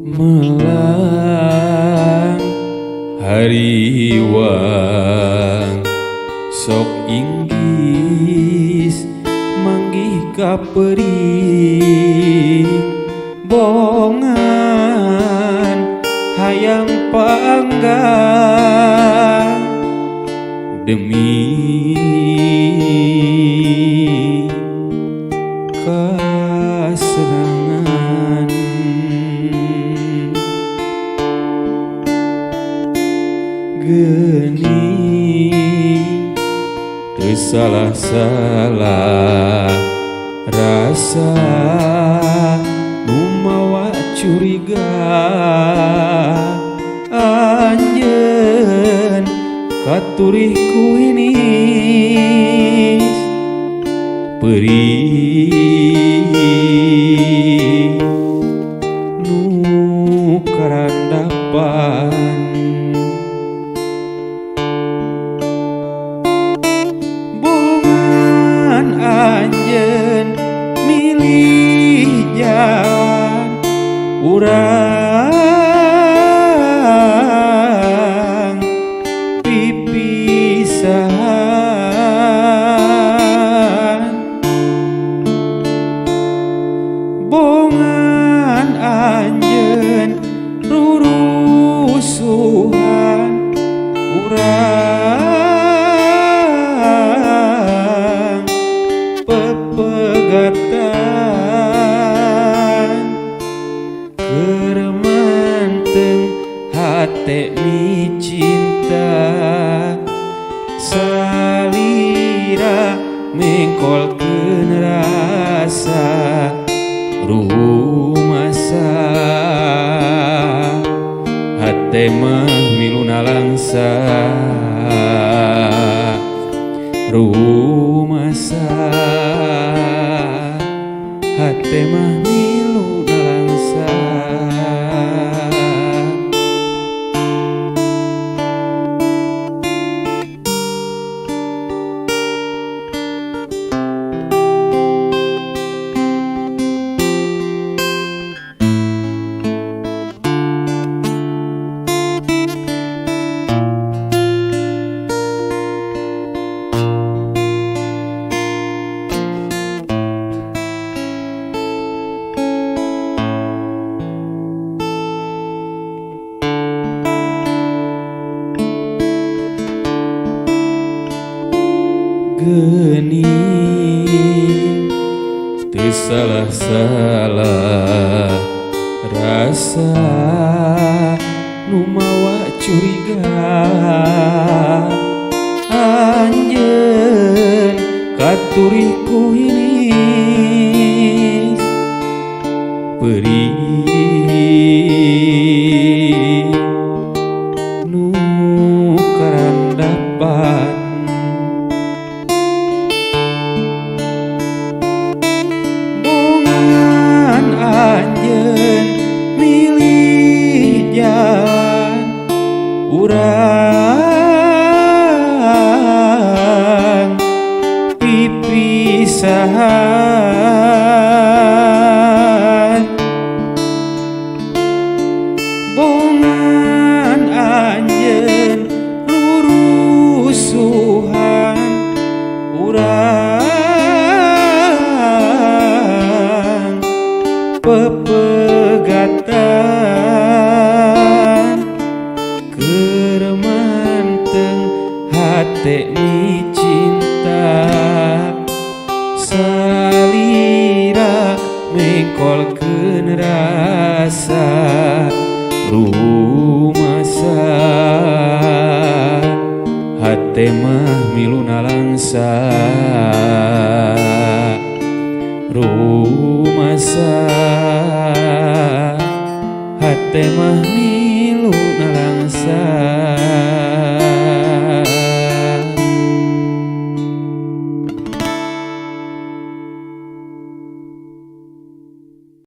Melang hariwang sok inggis manggih kaperi bongan hayang panggang demi kasenangan. Geni teu salah-salah rasa nu mawa curiga anjeun katurih ku hinis perih nu karandapan. Bongan anjeun milih jalan urang pipisahan. Bongan anjeun rurusuhan urang pepegatan. Keur manteng hate micinta salira mengkolkeun rasa rumasa hate mah milu nalangsa rumasa hate mah milu nalangsa. Geni teu salah-salah rasa nu mawa curiga anjeun katurih ku hinis perih nu karandapan. Bongan anjeun milih jalan urang pipisahan. Bongan anjeun rurusuhan urang pepegatan. Keur manteng hate micinta salira mengkolkeun rasa rumasa hate mah milu nalangsa rumasa hate mah milu nalangsa.